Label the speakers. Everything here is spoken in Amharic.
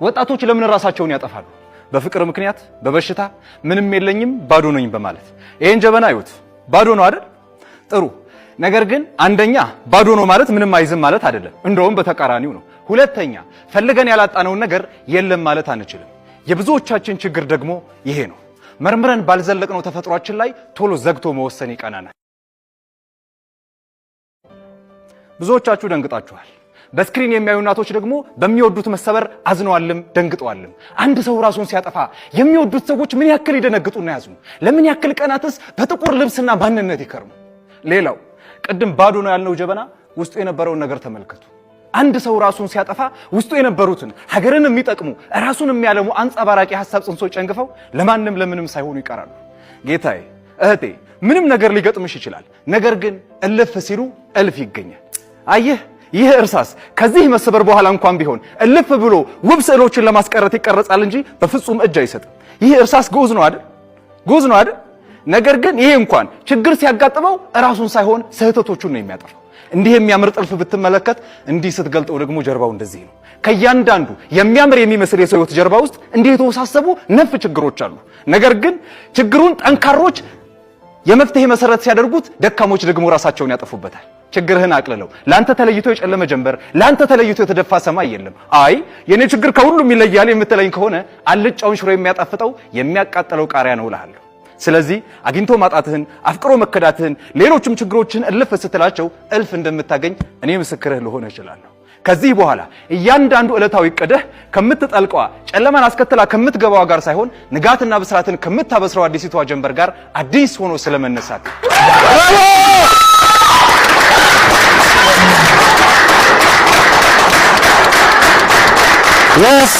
Speaker 1: ወጣቶች ለምን ራሳቸውን ያጠፋሉ? በፍቅር ምክንያት፣ በበሽታ፣ ምንም የለኝም ባዶ ነኝ በማለት። ይሄን ጀበና እዩት። ባዶ ነው አይደል? ጥሩ። ነገር ግን አንደኛ ባዶ ነው ማለት ምንም አይዝም ማለት አይደለም። እንደውም በተቃራኒው ነው። ሁለተኛ ፈልገን ያላጣነውን ነገር የለም ማለት አንችልም። የብዙዎቻችን ችግር ደግሞ ይሄ ነው። መርምረን ባልዘለቅነው ተፈጥሯችን ላይ ቶሎ ዘግቶ መወሰን ይቀናናል። ብዙዎቻችሁ ደንግጣችኋል። በ screen የሚያዩ እናቶች ደግሞ በሚወዱት መሰበር አዝነዋልም ደንግጠዋልም። አንድ ሰው ራሱን ሲያጠፋ የሚወዱት ሰዎች ምን ያክል ይደነግጡና ያዝኑ? ለምን ያክል ቀናትስ በጥቁር ልብስና ማንነት ይከርሙ? ሌላው ቅድም ባዶ ነው ያልነው ጀበና ውስጡ የነበረውን ነገር ተመልከቱ። አንድ ሰው ራሱን ሲያጠፋ ውስጡ የነበሩትን ሀገርን የሚጠቅሙ፣ ራሱን የሚያለሙ አንጸባራቂ ሀሳብ ጽንሶች ጨንግፈው ለማንም ለምንም ሳይሆኑ ይቀራሉ። ጌታዬ፣ እህቴ፣ ምንም ነገር ሊገጥምሽ ይችላል። ነገር ግን እልፍ ሲሉ እልፍ ይገኛል። አየህ፣ ይህ እርሳስ ከዚህ መሰበር በኋላ እንኳን ቢሆን እልፍ ብሎ ውብ ስዕሎችን ለማስቀረት ይቀረጻል እንጂ በፍጹም እጅ አይሰጥም። ይህ እርሳስ ግዑዝ ነው አይደል? ግዑዝ ነው አይደል? ነገር ግን ይሄ እንኳን ችግር ሲያጋጥመው ራሱን ሳይሆን ስህተቶቹን ነው የሚያጠፋው። እንዲህ የሚያምር ጥልፍ ብትመለከት፣ እንዲህ ስትገልጠው ደግሞ ጀርባው እንደዚህ ነው። ከእያንዳንዱ የሚያምር የሚመስል የሰው ሕይወት ጀርባ ውስጥ እንዲህ የተወሳሰቡ ነፍ ችግሮች አሉ። ነገር ግን ችግሩን ጠንካሮች የመፍትሄ መሰረት ሲያደርጉት፣ ደካሞች ደግሞ ራሳቸውን ያጠፉበታል። ችግርህን አቅልለው። ላንተ ተለይቶ የጨለመ ጀንበር፣ ላንተ ተለይቶ የተደፋ ሰማይ የለም። አይ የኔ ችግር ከሁሉም ይለያል የምትለኝ ከሆነ አልጫውን ሽሮ የሚያጣፍጠው የሚያቃጥለው ቃሪያ ነው እልሃለሁ። ስለዚህ አግኝቶ ማጣትህን፣ አፍቅሮ መከዳትህን፣ ሌሎችም ችግሮችህን እልፍ ስትላቸው እልፍ እንደምታገኝ እኔ ምስክርህ ልሆን እችላለሁ። ከዚህ በኋላ እያንዳንዱ ዕለታዊ እቅድህ ከምትጠልቀዋ ጨለማን አስከትላ ከምትገባዋ ጋር ሳይሆን ንጋትና ብስራትን ከምታበስረው አዲሲቷ ጀንበር ጋር አዲስ ሆኖ ስለመነሳት።
Speaker 2: Yes.